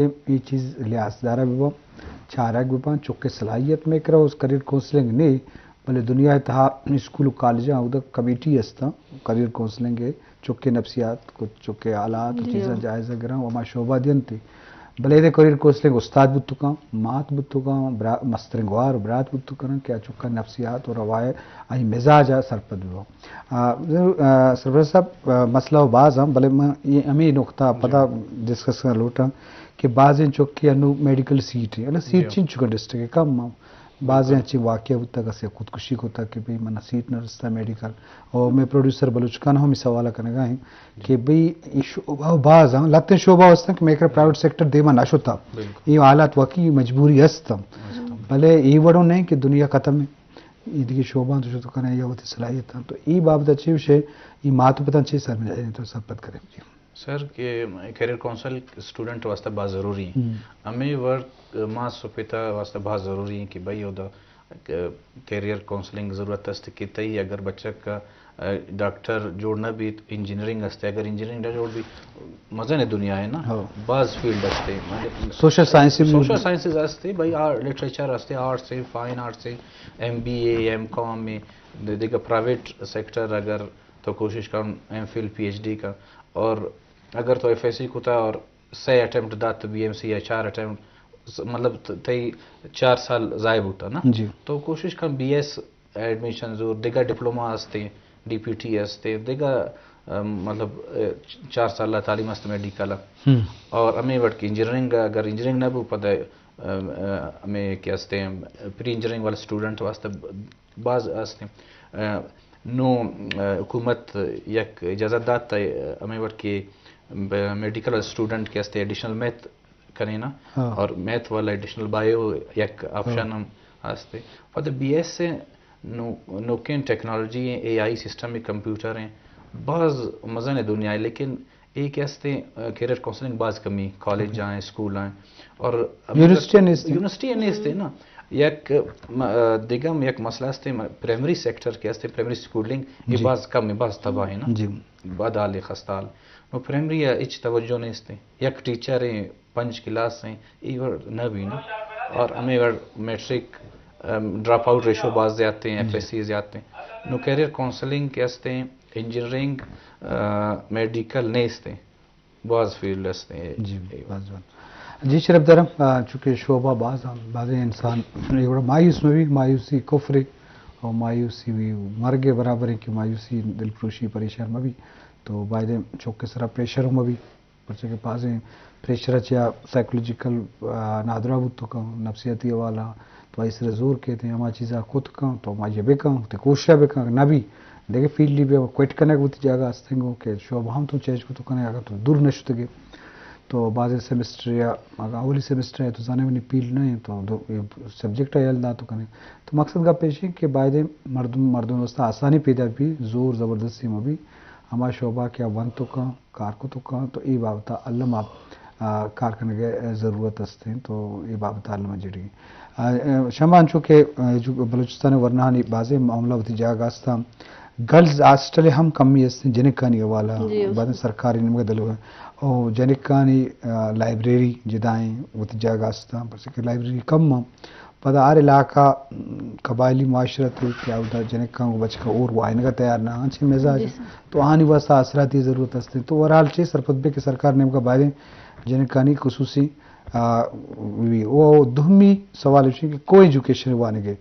اے چیز لحاظ دارگ بہ باں، چارگ بہ باں، چکے صلاحیت مئے کرا، اس کریئر کونسلنگ نے، بلے دنیا ءِ تہا اسکول و کالجاں اودا کمیٹی ہستاں، کریئر کونسلنگ ءِ، چکے نفسیات، چکے حالات و جی چیزاں ہاں۔ جائزہ گراں و ہما شعبہ دینت۔ بلے ادا کریئر کونسلنگ استاد بوت کنت، مات بوت کنت، برا-، مستریں گوار و برات بوت کنت کہ آ چکا نفسیات و روایت، آئی مزاج ءَ سرپد بہ باں۔ آ، ضرور، آ، سرفراز صاحب، آ، مسئلہ و باز ہم، بلے من اے ہمے نقطہ پدا ڈسکس کرنا لوٹاں کہ بازیں چکے انو میڈیکل سیٹ ہیں، اللہ سیٹ جی۔ چنچو کا ڈسٹرکٹ کم ہم۔ بازیں اچھی واقعہ ہوتا کہ سے خودکشی کو تھا کہ بھئی من سیٹ نہ رستا میڈیکل۔ اور میں پروڈیوسر بلوچ خان ہم اس حوالہ کرنے گا ہیں کہ بھئی اے شعبہ باز ہم، لتے شعبہ ہستاں کہ میں کر پرائیویٹ سیکٹر دیما نہ شتا۔ بالکل۔ یہ حالات واقعی مجبوری ہستم۔ ہستم۔ بلے یہ وڑو نہیں کہ دنیا ختم ہے۔ اے دگہ شعباں تو شتو کنئے یا وتی صلاحیتاں۔ تو اے بابت ءَ چے گوشئے، اے مات و پتاں چے سرمچاراں تو سرپد کنئے؟ جی۔ سر کہ کیریئر کونسل اسٹوڈنٹ واسطہ باز ضروری ہیں۔ ہمے وڑ مات و پتا واسطہ باز ضروری ہیں کہ بھئی اودا کیریئر کونسلنگ ضرورت است کہ تئی اگر بچک کا ڈاکٹر جوڑ نہ بیت، انجینئرنگ است، اگر انجینئرنگ نہ جوڑ بیت، مزن دنیا ہے نا، ہاں۔ باز فیلڈ است، مطلب سوشل سائنس بھی سوشل سائنسز است، بھائی آر-، لٹریچر است، آرٹس ہے، فائن آرٹس ہے، M B A, M com ہے، دے-، دیگہ پرائیویٹ سیکٹر اگر تو کوشش کن، M phil, P H D کن، اور اگر تو ایف ایس سی کتا اور سئے اٹیمپٹ دات تو بی ایم سی یا چار اٹیمپٹ، س-، مطلب ت-، تئی چار سال ضائع بوتا نا۔ جی۔ تو کوشش کن بی ایس ایڈمیشن زور، دگہ ڈپلوما ہستے، ڈی پی ٹی ہستے، دگہ، ام، مطلب، اے، چ-، چار سال تعلیم ہست میڈیکل۔ ہم۔ اور ہمیں وڑ کہ انجینئرنگ، اگر انجینئرنگ نہ بو پتہ، ام، ام، ہمیں کہ ہستے، پری انجینئرنگ والے اسٹوڈنٹ واسطے ب-، باز ہستے۔ ام، نو، ام، حکومت یک اجازت دات تا، ہمیں وڑ کہ ب-، میڈیکل اسٹوڈنٹ کہ ہستے ایڈیشنل میتھ کنیں نا، ہاں۔ اور میتھ والا ایڈیشنل بایو یک آپشن ہاں۔ ہم ہستے۔ پتہ بی ایس اے نو-، نوکیں ٹیکنالوجی ہیں، اے آئی سسٹم ہیں، کمپیوٹر ہیں، باز مزن ہے دنیا ہے، لیکن اے کہ ہستے، آ، کیریئر کونسلنگ باز کمی، کالج جی۔ آئیں، اسکول آئیں، اور یونیورسٹی نیست ہیں۔ یونیورسٹی نیست ہیں نا۔ یک م-، آ، دگہ ہم یک مسئلہ ہستے، م-، پرائمری سیکٹر کہ ہستے، پرائمری اسکولنگ، یہ جی۔ باز کم ہے، باز تباہ ہے نا۔ جی۔ بد حال ہے، خستہ حال۔ نو پرائمری آ ہچ توجہ نیست ہیں۔ یک ٹیچر ہیں، پنچ کلاس ہیں، اے وڑ نہ بینا۔ اور ہمیں وڑ میٹرک، ام، ڈراپ آؤٹ ریشو باز زیادہ ہیں، ایف ایس سی زیادہ ہیں۔ نو کیریئر کونسلنگ کہ ہستے ہیں، انجینئرنگ، آ، میڈیکل نیست ہیں، باز فیلڈ ہستے ہیں۔ جی، باز جوان۔ جی شرف دارم، آ، چونکہ شعبہ باز ہیں، بازیں انسان اے وڑ مایوس مہ بی، مایوسی کفر ہے، اور مایوسی بھی مرگ برابر ہے کہ مایوسی، دل پروشی، پریشان مہ بی، تو باید چوکے سرا پریشر مہ بی۔ پرچہ کہ بازیں پریشر ءَ چہ سائیکولوجیکل، آ، نادراہ بوت کن، نفسیاتی حوالہ، تو آئی سر زور کیت، ہما چیزا کت کن، تو ہما یہ بکن، وتی کوشش بکن، نہ بی، دگہ فیلڈی بیا کوئٹ کنگ وتی جاگہ استنگو کہ شعبہ ہم تو چینج کت کنے، اگر تو دور نہ شتگے، تو بازیں سیمسٹر یا اگر اولی سیمسٹر ہے تو زانے منی فیلڈ نہ ہے، تو دو، یہ سبجیکٹ یل دات کنے۔ تو مقصد گپ ایش ہے کہ باید مردم، مردم واسطہ آسانی پیدا بی، زور زبردستی مہ بی، ہما شعبہ کہ آ ونت کن، کار کت کن، تو اے بابت ءَ الم ءَ، آ، کار کنگ ءِ ضرورت است انت، تو اے بابت ءَ الم ءَ جیڑی۔ آ، آ، شما انچو کہ، آ، جو بلوچستان ءِ ورناہانی بازیں معاملہ وتی جاگہ است انت، گرلز ہاسٹل ہم کمی است انت جنکانی حوالہ، جی، بازیں سرکاری نیمگ ءَ دلو انت۔ او جنکانی، آ، لائبریری جدائیں وتی جاگہ است انت، پرچہ کہ لائبریری کم انت۔ پدا ہر علاقہ، م، قبائلی معاشرہ تے کہ اودا جنکاں گوں بچکاں اور وائنگ ءَ تیار نہ انت، چہ مزاج جی سر۔ تو آہانی واسطہ آسراتی ضرورت است۔ تو اوورآل چے سرپد بے کہ سرکار نیمگا بایدیں جنکانی خصوصی، آ، وی۔ او دومی سوال اش کہ کو ایجوکیشن وانگے،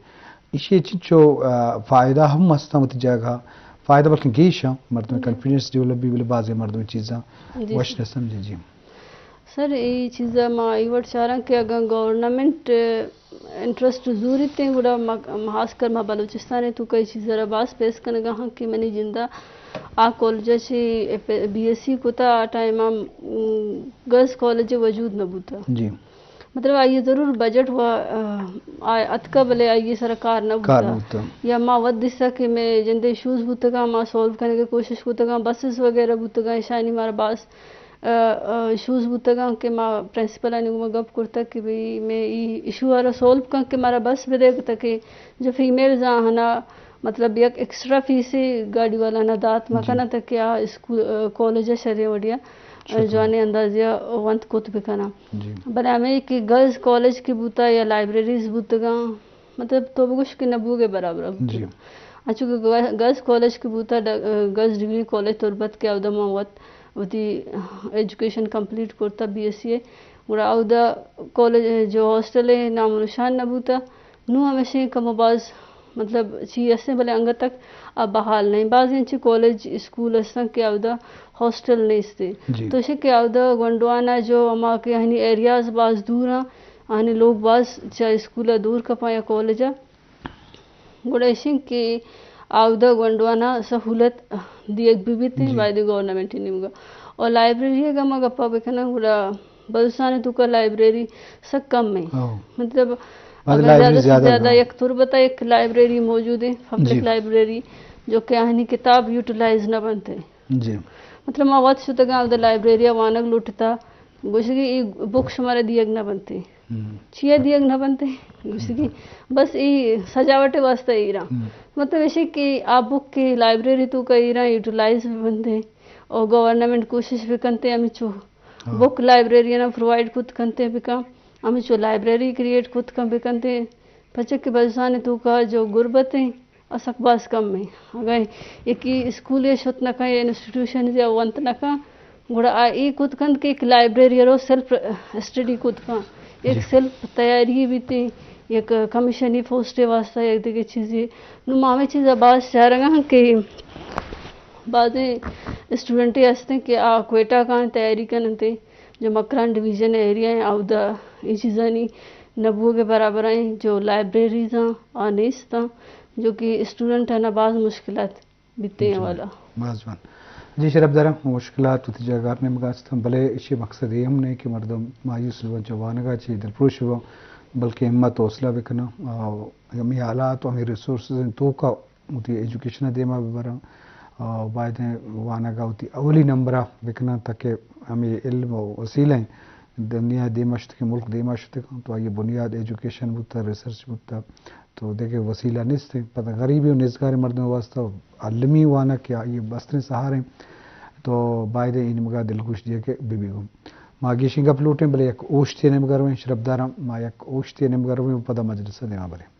ایشی چنچو، آ، فائدہ ہم است وتی جاگہ، فائدہ بلکن گیش ہم، مردم کانفیڈنس ڈیولپ بی، بلے بازیں مردم چیزاں جی وش سر۔ نہ سمجھے۔ جی۔ سر، اے چیز ءَ ما اے وڑ چاراں کہ اگاں گورنمنٹ انٹرسٹ زوریت ایں، گڑا ما، خاص کر ما بلوچستان ءِ توکا اے چیز ءَ را باز فیس کنگا ہاں کہ منی جند ءَ آ کالج ءَ چہ بی ایس سی کتا، آ ٹائم ءَ، م، گرلز کالج وجود نہ بوتا۔ جی۔ مطلب، آئی ءَ ضرور بجٹ و، آ، آ، اتکا، بلے آئی ءِ سرا کار نہ کار بوتا۔ نہ بوتا۔ یا ما وت دیستا کہ مئے جندے ایشوز بوتگاں، ما سالو کنگ ءِ کوشش کتگاں، بسز وغیرہ بوتگاں، ایشانی مارا باز آ، آ، ایشوز بوتگاں کہ ما پرنسپلانی گوما گپ کرتگ کہ بھئی مئے ای ایشو ءَ را سولو کن کہ مارا بس بدئے، تاکہ جو فیمیلز آں ہنا مطلب یک ایکسٹرا فیسے گاڑی والا نا دات ما جی۔ کناں تاکہ آ اسکول، آ، کالج ءَ شریں وڑیا جوانیں اندازے ءَ ونت کت بکناں۔ بلے ہمے کہ گرلز کالج کہ بوتا یا لائبریریز بوتگاں، مطلب تو بگوش کہ نہ بوگ ءِ برابر ءَ بوتگ۔ انچو کہ گرلز کالج کہ بوتا، گرلز ڈگری کالج تربت کہ اودا ما وت وتی ایجوکیشن کمپلیٹ کرتا، بی ایس سی ءَ، گڑا اودا کالج جو ہاسٹل ءِ نام و نشان نہ بوتا۔ نوں ہمیشیں کم و باز مطلب چی ہستیں، بلے انگت تک آ بحال نہیں۔ بازیں انچیں کالج اسکول ہستاں کہ اودا ہاسٹل نیست۔ تو شے کہ اودا گونڈوانا جو ہما کہ آہانی ایریاز باز دور ہیں، آہانی لوگ باز چا اسکول دور کپاں یا کالج، گڑا اشیں کہ اودا گونڈوانا سہولت دیگ بہ بیت، باید گورنمنٹ نیمگا۔ اور لائبریری اگاں ما گپا بکناں، گڑا بلوچستان توکا لائبریری سک کم ہیں۔ مطلب اگر زیادہ سے زیادہ یک تربت ءَ یک لائبریری موجود ہیں، پبلک لائبریری، جو کہ آہانی کتاب یوٹیلائز نہ بنتے۔ مطلب ما وت شتگاں اودا لائبریری ءَ وانگ لوٹتا، گوشگی ای بک شمارا دیگ نہ بنتے۔ چیا دیگ نہ بنتے؟ گوشگی بس ای سجاوٹ واسطہ ایرا۔ مطلب ایشی کہ آ بک کہ لائبریری توکا ایرا یوٹیلائز بنتے اور گورنمنٹ کوشش بکنتے ہمیں چو بک لائبریریانا پرووائیڈ کت کنتے بکن، ہمینچو لائبریری کریئیٹ کت کن بکنتے، پرچہ کہ بلوچستان توکا جو غربت ہیں، آ سک باز کم ہیں۔ اگاں یکی اسکول ءَ شت نہ کن یا انسٹیٹیوشن ءَ ونت نہ کن، گڑا آ اے کت کنت کہ یک لائبریری رو سیلف اسٹڈی کت کن، یک سیلف تیاری بیتے، یک کمیشنی پوسٹ واسطہ یک دیگہ چیزی۔ نو ما ہمیں چیزا باز چارگا ہاں کہ بازیں اسٹوڈنٹے ہستیں کہ آ کوئٹہ کاں تیاری کننتے، جو مکران ڈویژن ایریا ہیں، اودا اے چیزانی نہ بوگ برابر ہیں، جو لائبریریز ہیں، آ نیست ہیں، جو کہ اسٹوڈنٹ ہیں نا باز مشکلات بیتے ہیں والا۔ باز جوان۔ جی شرف دارم، مشکلات وتی جاگہ نیمگا ہستن، بلے ایشی مقصد اے ہم نہیں کہ مردم مایوس بن، چہ وانگا چہ دلپروش بن، بلکہ ہمت و حوصلہ بکنن۔ آ، ہمیں حالات و ہمیں ریسورسز ہیں توکا وتی ایجوکیشن ءَ دیما بہ براں، آ، باید ایں وانگ ءَ وتی اولی نمبر ءَ بکناں تاکہ ہمے علم و وسیلہ ایں دنیا ءَ دیما شتگ، ملک دیما شتگ، تو آئی ءِ بنیاد ایجوکیشن بوتہ، ریسرچ بوتہ، تو دگہ وسیلہ نیست ایں۔ پدا غریبیں و نیزگاریں مردم ءِ واستہ المی وانگ کہ آئی ءِ بستریں سہاریں، تو باید ایں اے نیمگ ءَ دلگوش دیگ بہ بیت۔ ما گیشیں گپ لوٹیں، بلے یک اوشتے ءِ نیمگ ءَ رویں، شرپ داراں ما یک اوشتے ءِ نیمگ ءَ رویں و پدا مجلس ءَ دیما بریں۔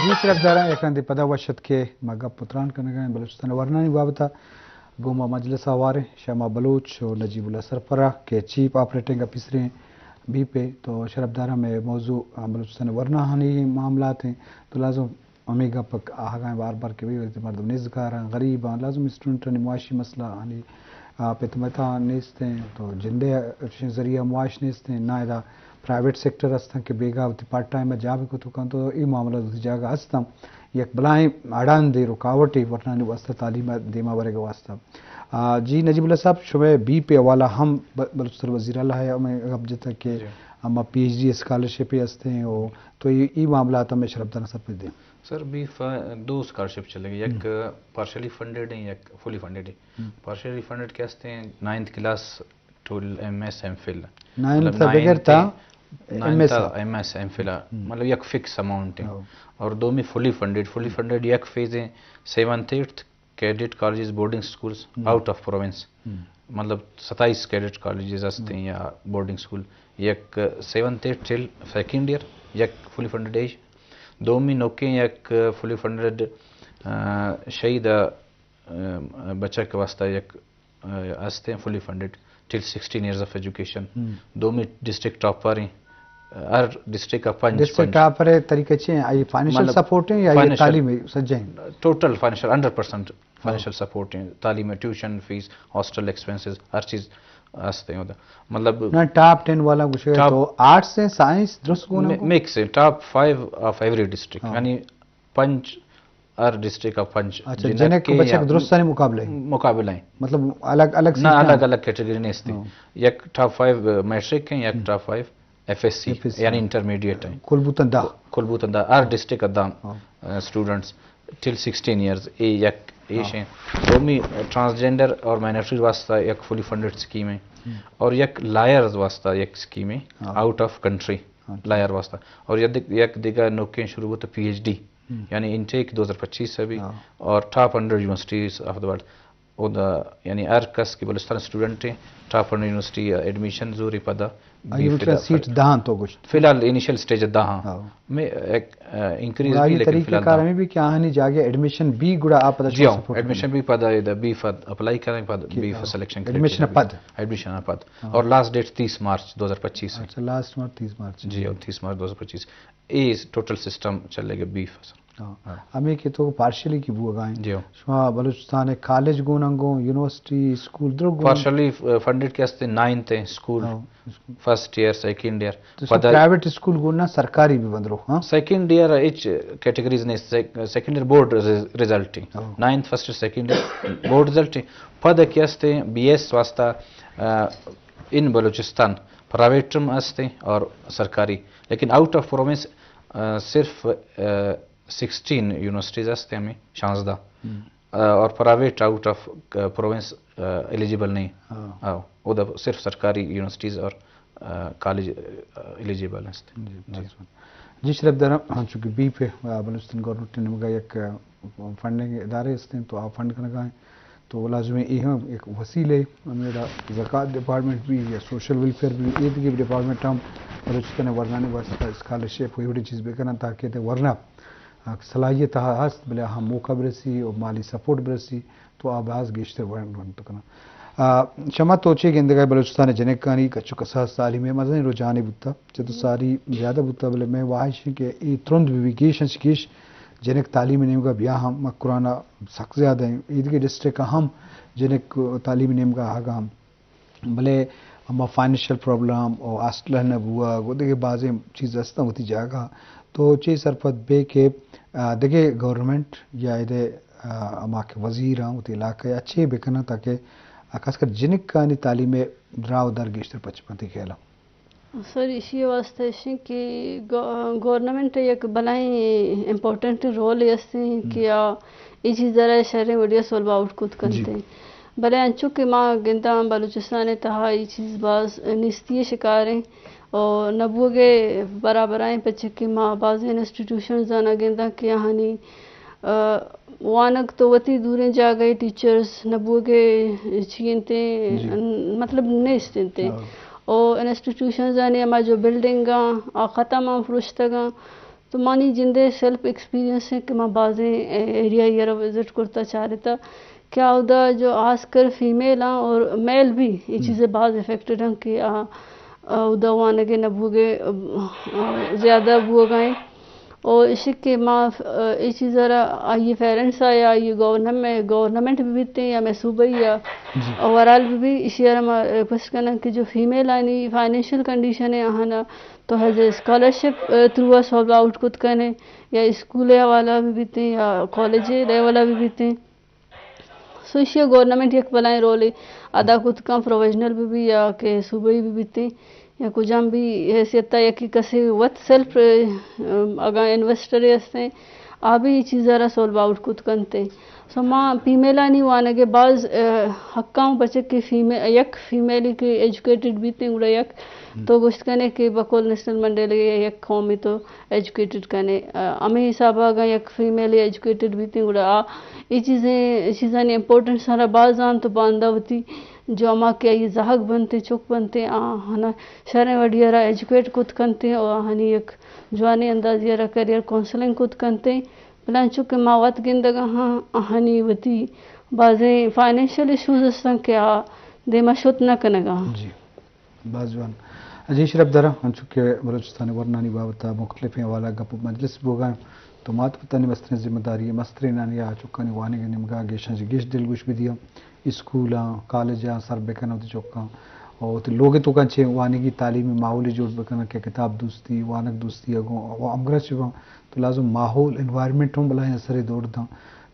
جی شرپ داراں، یک رندے پدا وش ات کہ ما گپ و تران کنگا ایں بلوچستان ءِ ورنانی بابت ءَ۔ گوں ما مجلس ءَ ہوار ایں شما بلوچ و نجیب اللہ سرپرا کہ چیف آپریٹنگ آفیسر ایں بی پے۔ تو شرپ داراں، مئے موضوع، آ، بلوچستان ءِ ورناہانی معاملات ایں، تو لازم ہمے گپ آہگاں بار بار کہ بھئی وتی مردم نیزگاراں، غریباں، لازم اسٹوڈنٹانی معاشی مسئلہ آنی، آ، پت متاں نیست ایں، تو جندے چشیں ذریعہ معاش نیست ایں، نہ ادا پرائیویٹ سیکٹر ہستاں کہ بیگاہ وتی پارٹ ٹائم ءَ جاب کت کنت، تو اے معاملہ وتی جاگہ ہستاں۔ یک بلاہیں اڑاندے، رکاوٹے ورنانی واستہ، تعلیم ءَ دیما برگ ءِ واستہ۔ آ، جی نجیب اللہ صاحب، شمئے بی پے حوالہ ہم ب-، بلوچستان وزیر اعلیٰ ءَ ہمے گپ جتگ کہ ہما پی ایچ ڈی اسکالرشپ ہستیں، او تو اے، اے معاملات ہم شرپ داراں سرپد دیں۔ سر، بی ف-، دو اسکالرشپ چلے گی، یک پارشلی فنڈڈ ہیں، یک فلی فنڈڈ ہیں۔ پارشلی فنڈڈ کیا ہستیں؟ Ninth class to M S M phil. Ninth مطلب بغیر نائنتھ تا نائنتھ ایم ایس تا۔ ایم ایس ایم فل، مطلب یک فکس اماؤنٹ ہے۔ اور دومی فلی فنڈڈ، فلی فنڈڈ یک فیز ہے، seventh eighth cadet colleges boarding schools out of province, مطلب ستائیس کیڈٹ کالجز ہستیں یا بورڈنگ سکول، یک seventh eighth till second year, یک فلی فنڈڈ ایج۔ دومی نوکیں یک فلی فنڈڈ، آ، شہید، آ، بچک واسطہ یک، آ، ہستیں فلی فنڈڈ ٹل سکسٹین ایئرز آف ایجوکیشن۔ دومی ڈسٹرکٹ ٹاپر ہیں، ہر ڈسٹرکٹ کا پنج، ڈسٹرکٹ پنج۔ ٹاپر ءِ طریقہ چی ہیں؟ آئی فائنینشل مطلب سپورٹ ہیں یا یہ فائنینشل، تعلیم ہے سجائیں؟ Total financial, hundred percent financial support ہیں، تعلیم ہے، ٹیوشن فیس، ہاسٹل ایکسپنسز، ہر چیز ہستے ہیں ادھر۔ مطلب نہ، ٹاپ ٹین والا گوشے ٹاپ تو آرٹس ہیں، سائنس، درست گونا می-، کو؟ مکس ہیں، top five of every district, ہاں۔ یعنی پنچ، ہر ڈسٹرکٹ کا پنچ۔ اچھا، جنک جنک کے بچک یا درستانی مقابلہ ہیں؟ مقابلہ ہیں۔ مطلب الگ الگ نہ، سیٹاں؟ الگ الگ کیٹیگری نہیں ہستی۔ ہاں۔ یک ٹاپ فائیو میٹرک ہیں، یک top five F S C, F S C. یعنی انٹرمیڈیٹ ہیں۔ کل بوتن دہ۔ کل بوتن دہ، ہر ڈسٹرکٹ ءَ دہ، ہاں۔ اسٹوڈنٹس ٹل سکسٹین ایئرز، اے یک ایش ہیں۔ دومی، ٹرانسجینڈر اور مائنرٹیز واسطہ یک فلی فنڈڈ اسکیم ہے، اور یک لائرز واسطہ یک اسکیم ہے، آؤٹ آف کنٹری لائر واسطہ۔ اور یک دگ-، یک دگہ نوکیں شروع بوت پی ایچ ڈی، یعنی انٹیک دو ہزار پچیس سے بھی، اور top hundred universities of the world. او دا، یعنی ہر کس کہ بلوچستان اسٹوڈنٹ ہیں، ٹاپ ہنڈریڈ یونیورسٹی ایڈمیشن زوری پدا آئی بی مطلب سیٹ دہاں تو گوشت؟ فی الحال انیشل اسٹیج دہاں۔ ہاں۔ میں ایک، آ، انکریز اور بھی، آئی لیکن طریقہ فی الحال کار دہاں۔ ہمیں بھی کہ آہانی جاگے ایڈمیشن بھی گڑا آپ پدا جی ہاں، سپورٹ ایڈمیشن بھی پدا، اے دا بی فد اپلائی کریں، پد بی فد سلیکشن ایڈمیشن کرائٹیریا بھی۔ پد؟ ایڈمیشن پد۔ ہاں۔ اور لاسٹ ڈیٹ تیس مارچ دو ہزار پچیس ہے۔ اچھا، لاسٹ مارچ تیس مارچ۔ جی ہاں، تیس مارچ دو ہزار پچیس۔ اے ٹوٹل سسٹم چلے گا بی فد۔ ہاں۔ ہاں۔ ہمیں کہ تو پارشلی کی بوگا ہیں۔ جی ہاں۔ شما بلوچستان کالج گون انگو، یونیورسٹی، اسکول درو گون؟ پارشلی فنڈڈ کے ہستے نائنتھ ہیں اسکول، ہاں، school. First year, second year. تو پدا پرائیویٹ اسکول گون نہ سرکاری بھی بندرو، ہاں؟ سیکنڈ ایئر اچ کیٹیگریز نے، sec-, second year board res-, result ہیں۔ ہاں۔ Ninth, first, second year board result ہیں۔ پدا کے ہستے بی ایس واسطہ، آ، ان بلوچستان پرائیویٹ ہم ہستے اور سرکاری، لیکن آؤٹ آف پروونس، آ، صرف، آ، سکسٹین یونیورسٹیز ہستے ہمیں، شانزدہ۔ ہم۔ آ، اور پرائیویٹ آؤٹ آف، آ، پروونس، آ، ایلیجیبل نہیں۔ ہاں۔ آؤ، او دا صرف سرکاری یونیورسٹیز اور، آ، کالج، آ، ایلیجیبل ہستے۔ جی، جی۔ بس۔ جی شرف دارم، ہاں، چونکہ بی پہ، آ، بلوچستان گورنمنٹ نے نمگا یک، آ، فنڈنگ ادارے ہستے ہیں، تو آپ فنڈ کنگا ہیں۔ تو لازمی اے ہم ایک وسیلے، ہمیں دا زکوٰۃ ڈپارٹمنٹ بھی یا سوشل ویلفیئر بھی، اے دیگہ ڈپارٹمنٹ ہم بلوچستان ورنانے واسطہ اسکالرشپ وغیرہ چیز بکنن تاکہ تے ورنا، آ، صلاحیت ہست، بلے ہم موقع برسی اور مالی سپورٹ برسی، تو آ باز گیشتر ورن، ورن تو کنا۔ آ، شما تو چے گندگا بلوچستان جنکانی کچو کساس تعلیم مزن رجحانے بوتا، چہ تو ساری زیادہ بوتا، بلے میں واہش کہ اے ترند بھی گیش انچ گیش جنک تعلیم نیمگا بیا ہم مکرانا سک زیادہ ہیں۔ ایدگہ ڈسٹرکٹ ہم جنک تعلیم نیمگا آگا ہم، بلے ہما فائنینشل پرابلم اور ہاسٹل نہ بوا، گو دگہ بازیں چیز ہستاں وتی جاگہ۔ تو چے سرپد بے کہ، آ، دگہ گورنمنٹ یا ادے، آ، ہما کہ وزیر ہاں وتی علاقہ یا چے بکناں تاکہ، آ، خاص کر جنکانی تعلیم راہ و در گیشتر پچ پنتی خیال ہاں۔ سر، ایشی واسطہ ایشیں کہ گو-، گورنمنٹ یک بلائیں امپورٹنٹ رول ہستیں کہ آ اے چیز را شریں وڑیا سولو آؤٹ کت کنتے۔ بلے انچو کہ ما گنداں بلوچستان تہا اے چیز باز نیستی شکاریں اور نبوگے برابرائیں، پچے کہ ما بازیں انسٹیٹیوشنز آنا گنداں کہ آہانی، آ، وانگ تو وتی دوریں جاگہ ٹیچرز نبوگے چی انتے، مطلب نیست انتے۔ او انسٹیٹیوشنز آنی ہما جو بلڈنگ آں، آ ختم آں، پروشتگ آں۔ تو منی جندے سیلف ایکسپیرینس ہیں کہ من بازیں ایریا ء را وزٹ کرتا، چارتا کہ اودا جو خاص کر فیمیل آں اور میل بھی اے چیزیں باز افیکٹڈ ہیں کہ آ، آ، اودا وانگے نہ بوگے، آ، زیادہ بوگا ہیں۔ اور اشی کہ ما، آ، اے چیز را آئی پیرنٹس آ یا آئی گورنمنٹ، گورنمنٹ بھی بیتے یا میں صوبائی یا اوورال بھی، بھی اشی را ما ریکویسٹ کرنا کہ جو فیمیل آنی فائنینشل کنڈیشن ہے آہانا تو ہیز اے اسکالرشپ تھرو ء سولو آؤٹ کت کنے، یا اسکول ء حوالہ بھی بیتیں یا کالج ء لیول ء بھی بیتیں۔ سو ایشی ء گورنمنٹ یک بلائیں رولے ادا کت کن، پروویژنل بھی بی یا کہ صوبائی بھی بیتیں یا کجام بھی حیثیت ء یکے کسے وت سیلف، اگاں انویسٹرے ہستیں، آ بھی اے چیز ء را سولو آؤٹ کت کنت۔ سو ما فیمیلانی وانگ ء باز، آ، حقاں، پرچہ کہ فیمے-، یک فیمیلے کہ ایجوکیٹڈ بیتیں گڑا یک تو گوشت کنے کہ بقول نیلسن منڈیلا ء یک قومے تو ایجوکیٹڈ کنے۔ آ، ہمے حساب ء اگاں یک فیمیلے ایجوکیٹڈ بیتیں گڑا آ اے چیزیں، چیزانی امپورٹنس ء را باز زانت و باندا وتی جو ہما کہ آئی زہگ بنتیں، چک بنتیں، آہانا شریں وڑی ء را ایجوکیٹ کت کنتیں و آہانی یک جوانیں اندازے ء را کیریئر کونسلنگ کت کنتیں۔ بلے انچو کہ ما وت گندگ ء آں، آہانی وتی بازیں فائنینشل ایشوز ہستاں کہ آ دیما شت نہ کنگ ء آں۔ جی، باز جوان۔ جی شرپ دارا، انچو کہ بلوچستان ورنانی بابت ء مختلفیں حوالہ گپ و مجلس بوگا انت، تو مات پتانی مستریں ذمہ داری، مسترینانی آ چکانی وانگ ء نیمگا گیشاں چہ گیش دلگوش بدیاں۔ اسکولاں، کالجاں سر بکناں وتی چکاں، و وتی لوگ توکاں چہ وانگی تعلیمی ماحولے جوڑ بکناں کہ کتاب دوستی، وانگ دوستی ء گوں و ہمگرنچ باں۔ تو لازم ماحول، انوائرمنٹ ہم بلاہیں اثرے دور داں۔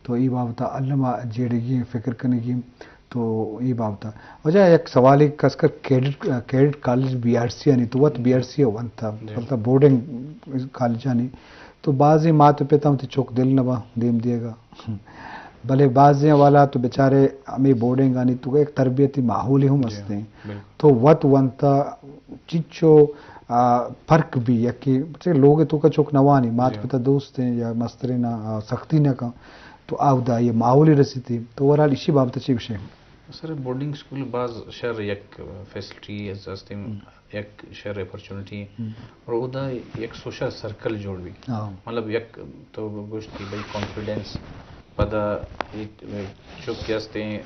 تو ای بابت ء الم ء جیڑگی ایں، فکر کنگی ایں۔ تو اے بابت ءَ واجہ یک سوالے، خاص کر cadet, cadet college B R C آنی، تو وت بی آر سی ءَ ونت، جی۔ البتہ بورڈنگ کالج آنی، تو بازیں مات پت ءَ وتی چک دل نہ باں دیم دیگ ءَ۔ بلے بازیں حوالہ تو بچارے ہمے بورڈنگ آنی تو یک تربیتی ماحولے ہم جی، ہستیں۔ بالکل۔ تو وت ونت چنچو، آ، فرق بی یکے، چہ لوگ تو کا چک نوانی، مات جی۔ پت ءَ دوستیں یا مسترین ءَ، آ، سختی نہ کن۔ تو آودا یہ ماحولی رسیتی۔ تو اوورال اشی بابت چی گوشے؟ سر، بورڈنگ اسکول باز شر یک فیسلٹی است، ہم۔ یک شر اپرچونٹی، ہم۔ اور اودا یک سوشل سرکل جوڑ بی۔ ہاں۔ مطلب یک تو گوشت کہ بھئی کانفیڈنس، پدا اے چک کہ ہستیں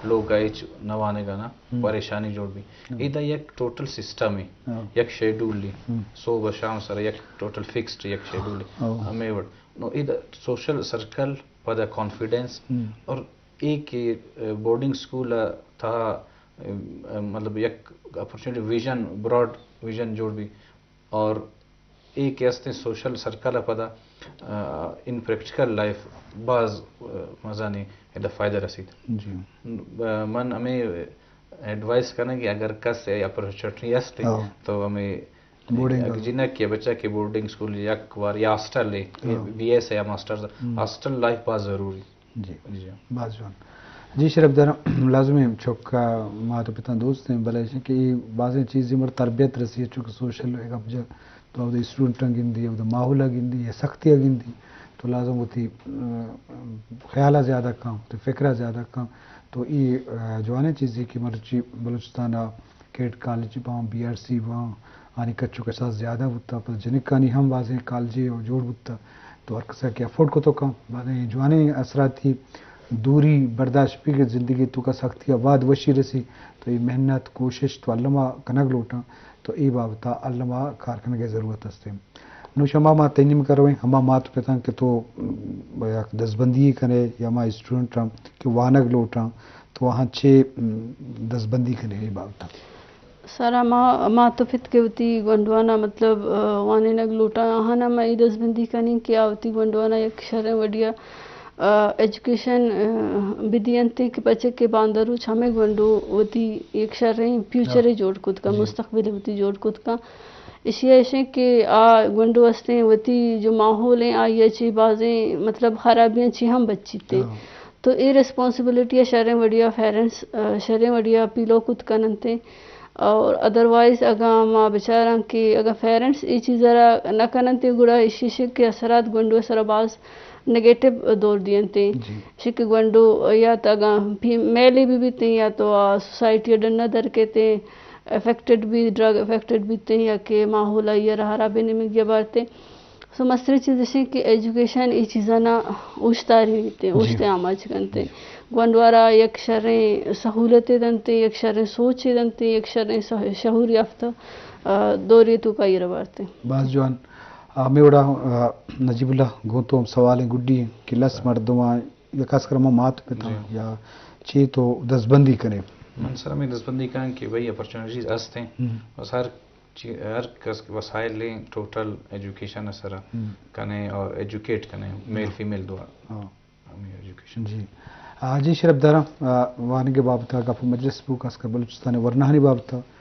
لوگ ءَ ہچ نہ وانگا نا، ہم۔ پریشانی جوڑ بی۔ ہاں۔ ایدا یک ٹوٹل سسٹم ہے، ہاں۔ یک شیڈول ہے۔ ہم۔ صبح شام سر یک ٹوٹل فکسڈ یک شیڈول ہے۔ ہاں۔ ہمیں وڑ نو ادا سوشل سرکل، پدا کانفیڈنس، ہم۔ اور اے کہ، اے، بورڈنگ اسکول ءَ تہا، اے، مطلب یک اپرچونٹی ویژن، براڈ ویژن جوڑ بی، اور اے کہ استیں سوشل سرکل ءَ پدا، آ، ان پریکٹیکل لائف باز، آ، مزانی ادا فائدہ رسیت۔ جی۔ آ، من ہمیں ایڈوائز کناں کہ اگر کس اے اپرچونٹی استے ہاں۔ تو ہمیں بورڈنگ اگر جنک یا بچہ کہ بورڈنگ اسکول یک وار یا ہاسٹل ہے، ہاں۔ بی ایس یا ماسٹرز، ہم۔ ہاسٹل لائف باز ضروری۔ جی۔ جی۔ باز جوان۔ جی شرف دار، لازمی چک مات و پتاں دوست ہیں، بلے ایشی کہ اے بازیں چیزیں مر تربیت رسی، چونکہ سوشل گپ جا تو اودا اسٹوڈنٹاں گندی، اودا ماحول گندی، یا سختی گندی، تو لازم وتی، ام، خیال زیادہ کن، وتی فکر زیادہ کن۔ تو اے، ا، جوانیں چیزے کہ مرچی بلوچستان کیڈٹ کالج باں، بی آر سی باں، آنی کچ و کساس زیادہ بوتا، پدا جنکانی ہم بازیں کالجے جوڑ بوتا، تو ہر کسا کہ افورڈ کتو کن، بازیں جوانیں اثراتی دوری برداشت بی کہ زندگی توکا سختی آ بعد وشی رسی، تو اے محنت، کوشش تو الما کنگ لوٹاں، تو اے بابتا الما کار کنگے ضرورت ہستیں۔ نو شما ما تئی نیمگا رویں، ہما مات پتاں کہ تو، م، یک دزبندی کنے یا ما اسٹوڈنٹاں کہ وانگ لوٹاں، تو آہاں چے، م، دزبندی کنے اے بابتا؟ سر، ہما مات و پت کہ وتی گونڈوانا مطلب، آ، وانینگ لوٹاں، آہانا ما اے دزبندی کنیں کہ آ وتی گونڈوانا یک شریں وڑیا، آ، ایجوکیشن، آ، بدینت کہ پچے کہ باندروچ ہمے گونڈو وتی یک شریں فیوچرے جوڑ کت کن، جی۔ مستقبل وتی جوڑ کت کن۔ ایشی ءَ ایشیں کہ آ گونڈو استیں وتی جو ماحول ہیں، آئی ءَ چی بازیں مطلب خرابیاں چی ہم بچیت ہیں۔ ہاں۔ تو اے ریسپانسبلٹی ءَ شریں وڑیا پیرنٹس، آ، شریں وڑیا پیلو کت کننت ہیں۔ اور ادروائز اگاں ما بچاراں کہ اگاں پیرنٹس اے چیز ءَ را نہ کننت ہیں، گڑا ایشی شک کہ اثرات گونڈو ءِ سرا باز نیگیٹو دور دینت ہیں۔ جی۔ شک کہ گونڈو یا تو اگاں فیمیلے بھی بیت ہیں یا تو آ سوسائٹی ءَ ڈن ءَ در کیت ہیں، افیکٹڈ بی، ڈرگ افیکٹڈ بیت ہیں یا کہ ماحول آئی ءَ را ہرابیں نیمگی ءَ بارت ہیں۔ سو مستریں چیز ایش انت کہ ایجوکیشن اے چیزانا اوشتاری بیت ہیں، جی۔ اوشت ءِ آماچ کنت ہیں۔ جی۔ گونڈوارا یک شریں سہولتے دنت ہیں، یک شریں سوچے دنت ہیں، یک شریں سہ-، شعور یافتہ، آ، دورے توکا ایر بارت ہیں۔ باز جوان۔ آ، ہمے وڑا، آ، نجیب اللہ، گوں تو ہم سوالیں گڈی ہیں کہ لس ہاں۔ مردماں یا خاص کر ہما مات پتاں جی۔ یا چے تو دزبندی کنے؟ من سر ہمے دزبندی کناں کہ بھئی اپرچونیٹیز ہست ہیں۔ ہم۔ بس ہر چی-، ہر کس وسائل لیں ٹوٹل ایجوکیشن ءِ سرا ہم۔ کنے اور ایجوکیٹ کنے، میل ہاں۔ فیمیل دواں۔ ہاں۔ ہمے ایجوکیشن۔ جی۔ آ، جی شرف داراں، آ، وانگ ءِ بابت ءَ گپ ءُ مجلس بوت، خاص کر بلوچستان ءِ ورناہانی بابت ءَ۔